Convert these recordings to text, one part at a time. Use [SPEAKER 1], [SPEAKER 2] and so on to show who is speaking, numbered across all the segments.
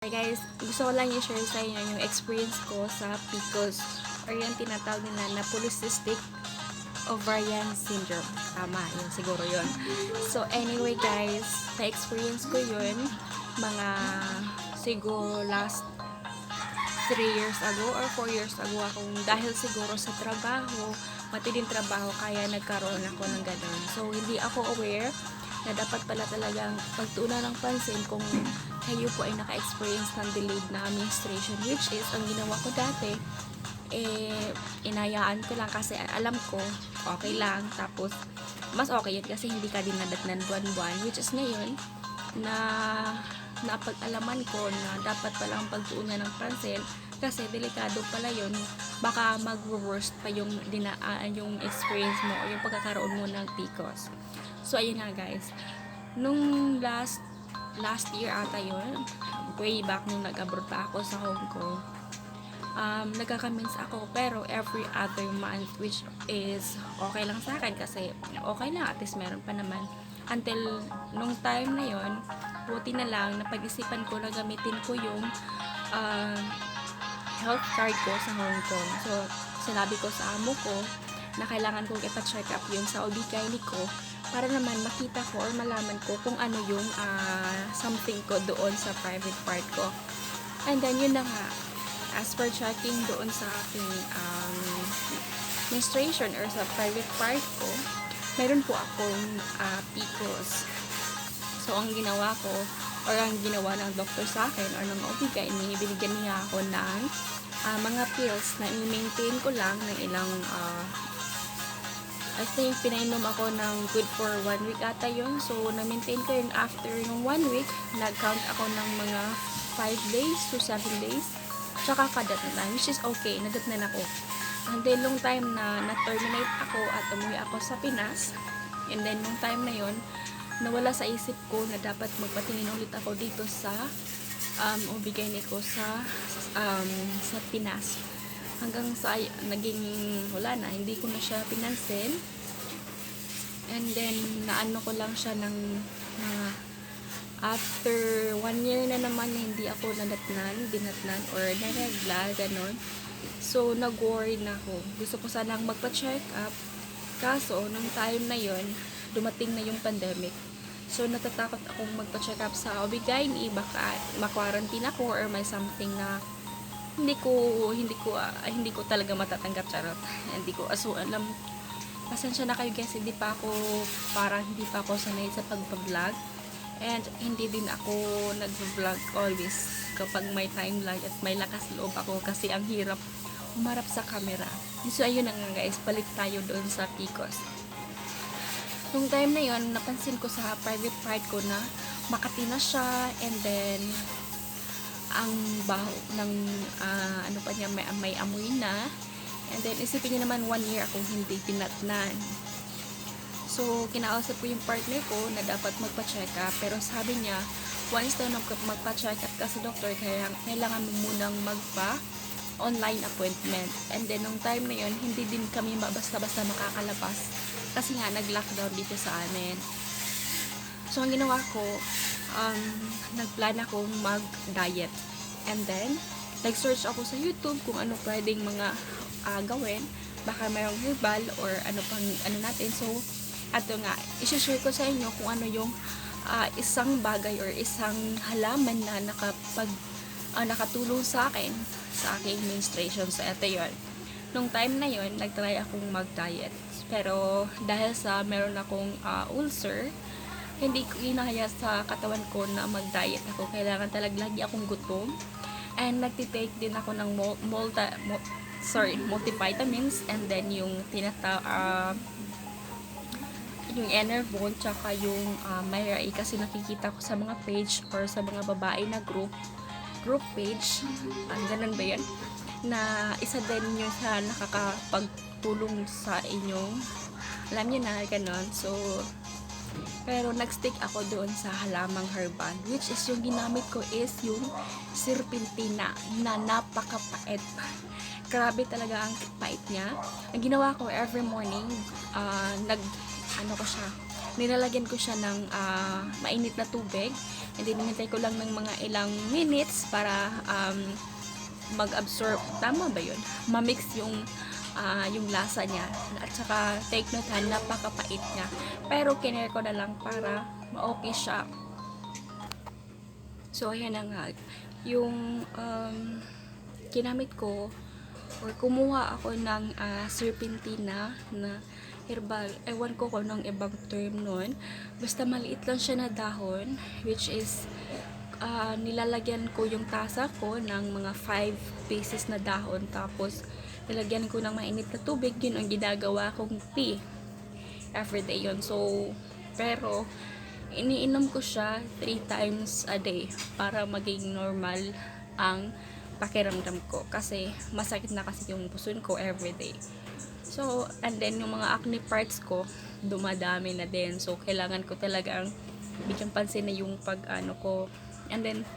[SPEAKER 1] Hi guys, gusto ko lang i-share sa inyo yung experience ko sa PCOS or yung tinatawag nila na polycystic ovarian syndrome. Tama, yun siguro yun. So anyway guys, na-experience ko yun mga siguro last 3 years ago or 4 years ago akong dahil siguro sa trabaho, matinding trabaho kaya nagkaroon ako ng ganun. So hindi ako aware na dapat pala talagang pagtuunan ng pansin kung kayo po ay naka-experience ng delayed na menstruation, which is ang ginawa ko dati inayaan ko lang kasi alam ko okay lang, tapos mas okay yun kasi hindi ka dinadatnan buwan-buwan, which is ngayon na napag-alaman ko na dapat palang pagtuunan ng pansin kasi delikado pala yun, baka mag-worst pa yung yung experience mo o yung pagkakaroon mo ng PCOS. So ayun nga guys, nung last year ata yun, way back nung nag-abroad pa ako sa Hong Kong, nagkaka-mens ako pero every other month, which is okay lang sa akin kasi okay lang, at least meron pa naman. Until nung time na yon, buti na lang napag-isipan ko na gamitin ko yung health card ko sa Hong Kong. So sinabi ko sa amo ko na kailangan kong ipa-check up yun sa OB-GYN ko para naman makita ko or malaman ko kung ano yung something ko doon sa private part ko. And then yun na nga, as per checking doon sa aking menstruation or sa private part ko, meron po akong PCOS. So ang ginawa ko or ang ginawa ng doctor sa akin or ng OB-GYN, binigyan niya ako ng mga pills na i-maintain ko lang ng ilang I think pinainom ako ng good for 1 week ata yun. So na-maintain ko yun after yung 1 week, nag-count ako ng mga 5 days to 7 days, tsaka kadatnan, which is okay, nadatnan ako. And then nung time na na-terminate ako at umuwi ako sa Pinas, and then nung time na yon, nawala sa isip ko na dapat magpatingin ulit ako dito sa OB-GYN ko sa Pinas. Hanggang sa naging wala na, hindi ko na siya pinansin. And then naano ko lang siya ng after 1 year na naman na hindi ako dinatnan or naregla, ganon. So nag-worry na ako. Gusto ko sanang magpa-check up. Kaso nung time na yon, dumating na yung pandemic. So natatakot akong magpa-check up sa OB-GYN, baka ma-quarantine ako or may something na hindi ko talaga matatanggap, charot. Hindi ko alam. Pasensya na kayo guys, hindi pa ako sanay sa pagpa-vlog, and hindi din ako nag-vlog always kapag may time lang at may lakas loob ako kasi ang hirap umarap sa camera. So ayun na nga guys, balik tayo doon sa PCOS. Nung time na yon, napansin ko sa private part ko na makati na siya, and then ang baho ng ano pa niya, may amoy na. And then isipin niyo naman 1 year akong hindi tinatnan. So kinausap ko yung partner ko na dapat magpa-check up, pero sabi niya once daw magpa-check up kasi doctor, kaya kailangan mo munang online appointment. And then nung time na yon, hindi din kami basta-basta makakalabas kasi nga nag-lockdown dito sa amin. So ang ginawa ko, nagplan akong mag-diet. And then nag-search ako sa YouTube kung ano pwedeng mga gawin, baka mayroong herbal or ano pang natin. So ato nga, i-share ko sa inyo kung ano yung isang bagay or isang halaman na nakatulong sa akin sa aking menstruation. So ito yun. Nung time na yon, nag-try akong mag-diet, pero dahil sa meron akong ulcer, hindi ko inahaya sa katawan ko na mag-diet ako. Kailangan talaga lagi akong gutom. And nagtitake din ako ng multivitamins, and then yung yung Enervon, tsaka yung Myrai, kasi nakikita ko sa mga page or sa mga babae na group page, ganun ba yan, na isa din yung sa nakakapagtulong sa inyong, alam nyo na, ganun. So pero nagstick ako doon sa halamang herbal, which is yung ginamit ko is yung serpentina na napakapait. Grabe talaga ang pait niya. Ang ginawa ko every morning, nilalagyan ko siya ng mainit na tubig, and then hinintay ko lang ng mga ilang minutes para mag-absorb, tama ba yun? Ma-mix yung lasa niya, at saka take note ha, napakapait niya, pero kinare ko na lang para ma-okay siya. So ayan na nga yung ginamit ko, or kumuha ako ng serpentina na herbal. Ewan ko kung anong ibang term nun. Basta maliit lang siya na dahon, which is nilalagyan ko yung tasa ko ng mga 5 pieces na dahon, tapos nilagyan ko ng mainit na tubig. Yun ang ginagawa kong tea everyday yun. So pero iniinom ko siya 3 times a day para maging normal ang pakiramdam ko, kasi masakit na kasi yung puson ko everyday. So and then yung mga acne parts ko dumadami na din, so kailangan ko talagang bigyan pansin na yung pag ano ko. And then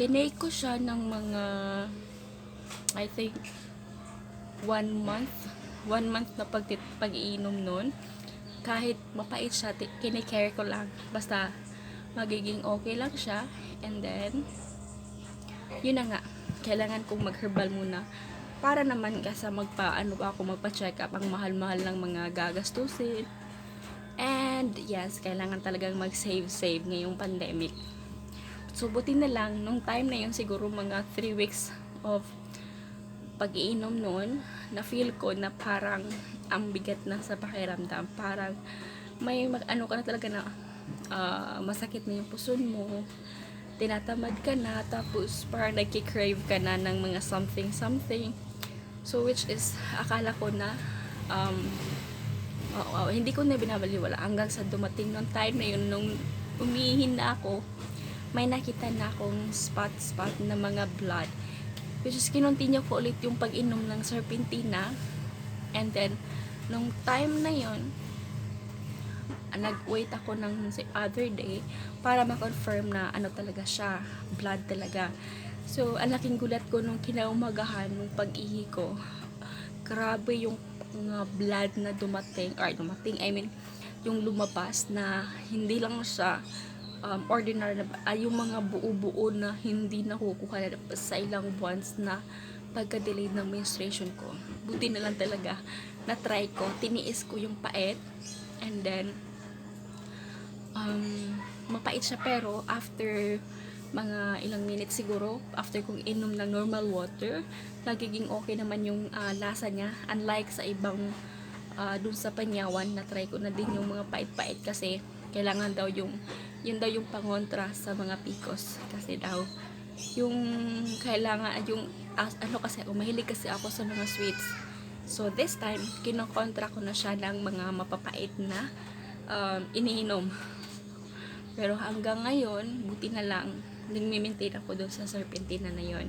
[SPEAKER 1] tinake ko siya ng mga I think 1 month na pag-iinom nun. Kahit mapait siya, kinikare ko lang, basta magiging okay lang siya. And then yun na nga, kailangan kong mag-herbal muna para naman kasi magpa-check up, ang mahal-mahal ng mga gagastusin. And yes, kailangan talagang mag-save ngayong pandemic. So buti na lang nung time na yun, siguro mga 3 weeks of pag-iinom noon, na feel ko na parang ang bigat na sa pakiramdam, parang may ano ka na talaga na masakit na yung puson mo, tinatamad ka na, tapos parang nagki-crave ka na ng mga something. So which is akala ko na hindi ko na binabaliwala hanggang sa dumating nung time na yun, nung umihin na ako, may nakita na akong spot na mga blood, which is kinontinue ko ulit yung pag-inom ng serpentina. And then nung time na yun, nag-wait ako ng other day para ma-confirm na ano talaga siya, blood talaga. So ang laking gulat ko nung kinaumagahan nung pag-ihi ko, grabe yung mga blood na dumating, I mean yung lumabas, na hindi lang siya ordinary na, yung mga buo-buo na hindi nakukuha na sa ilang buwans na pagka-delayed ng menstruation ko. Buti na lang talaga na try ko, tiniis ko yung pait, and then mapait siya, pero after mga ilang minutes siguro, after kong inom ng normal water, nagiging okay naman yung lasa niya, unlike sa ibang dun sa panyawan na try ko na din yung mga pait-pait, kasi kailangan daw yun daw yung pangontra sa mga PCOS, kasi daw yung kailangan yung kasi mahilig kasi ako sa mga sweets. So this time kinokontra ko na siya ng mga mapapait na iniinom. Pero hanggang ngayon, buti na lang, nagmi-maintain ako doon sa serpentina na yon.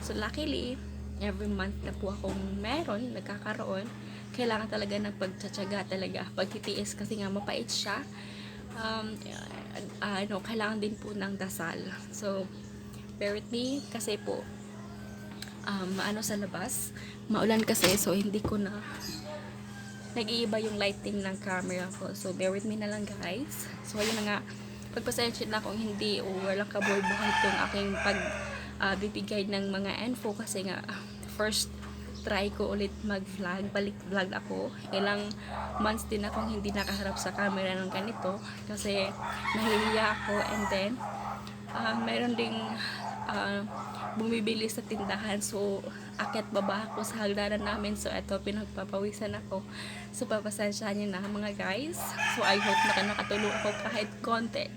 [SPEAKER 1] So luckily, every month na po akong nagkakaroon. Kailangan talaga ng pagtsatsaga talaga, pagtitiis, kasi nga mapait siya. Kailangan din po ng dasal. So bear with me, kasi po sa labas, maulan kasi, so hindi ko na nag-iiba yung lighting ng camera ko. So bear with me na lang guys. So ayun na nga, pagpasensya na kung hindi o walang kabuhay-buhay itong aking bibigay ng mga info, kasi nga first try ko ulit mag-vlog, balik-vlog ako. Ilang months din akong hindi nakaharap sa camera ng ganito, kasi nahihiya ako. And then meron ding bumibili sa tindahan, so akit baba ako sa hagdanan namin. So eto, pinagpapawisan ako, so papasensya niyo na mga guys. So I hope na nakatulong ako kahit konti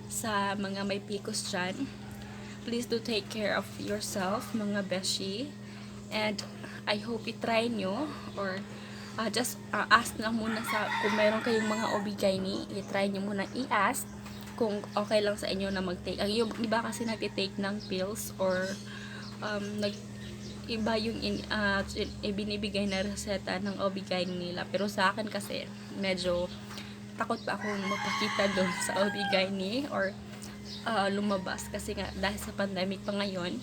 [SPEAKER 1] sa mga may PCOS dyan. Please do take care of yourself mga beshi, and I hope i-try nyo, or just ask lang muna kung meron kayong mga OB-GYN, i-try nyo muna i-ask kung okay lang sa inyo na mag-take. Yung iba kasi nag-take ng pills, or iba yung binibigay na reseta ng OB-GYN nila. Pero sa akin kasi medyo takot pa akong magpakita doon sa OB-GYN or lumabas, kasi nga dahil sa pandemic pa ngayon.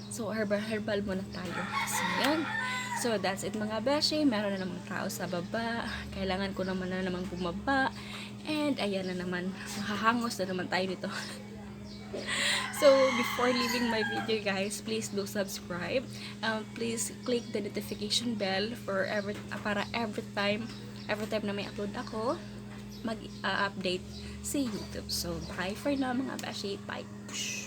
[SPEAKER 1] So herbal muna tayo. So yan. So that's it mga beshi. Meron na namang tao sa baba. Kailangan ko naman na namang bumaba. And ayan na naman, mahahangos na naman tayo nito. So, before leaving my video guys, please do subscribe. Please click the notification bell for para every time na may upload ako, mag-update si YouTube. So, bye for now mga beshi. Bye.